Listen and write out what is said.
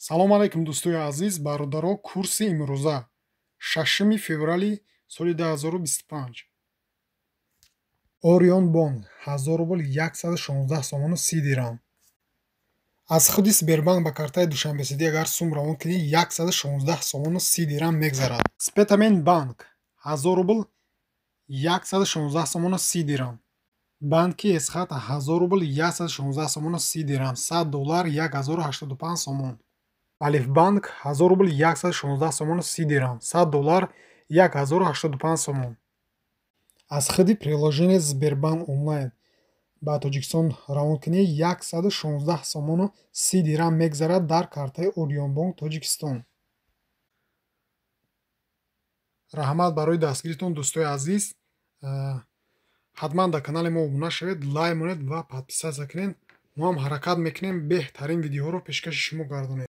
Салом алайкум, дӯстои азиз, бародаро. Курси имрӯза 6 феврали соли 2025. Орион Бонк 1000 рубл 116 сомону 30 дирам. Аз худи Сбербанк ба картаи Душанбеситӣ агар сум равон кунӣ, 116 сомону 30 дирам мегзарад. Спитамен банк 1000 рубл 116 сомону 30 дирам. Банки Эсхат 1000 рубл 116 сомону 30 дирам. 100 доллар 1085 сомон. Алифбанк 1000 рубл 116 сомону 30 дирам. 100 доллар 1085 сомон. Аз худи приложение Сбербанк онлайн ба Тоҷикистон равон кунӣ, 116 сомону 30 дирам мегзарад дар картаи Орионбонк Тоҷикистон. Раҳмат барои дастгиритон, дӯстои азиз. Ҳатман дар канали мо обуна шавед, лайк монед ва подписаться кунед. Мо ҳам ҳаракат мекунем, беҳтарин видеоҳоро пешкаши шумо гардонем.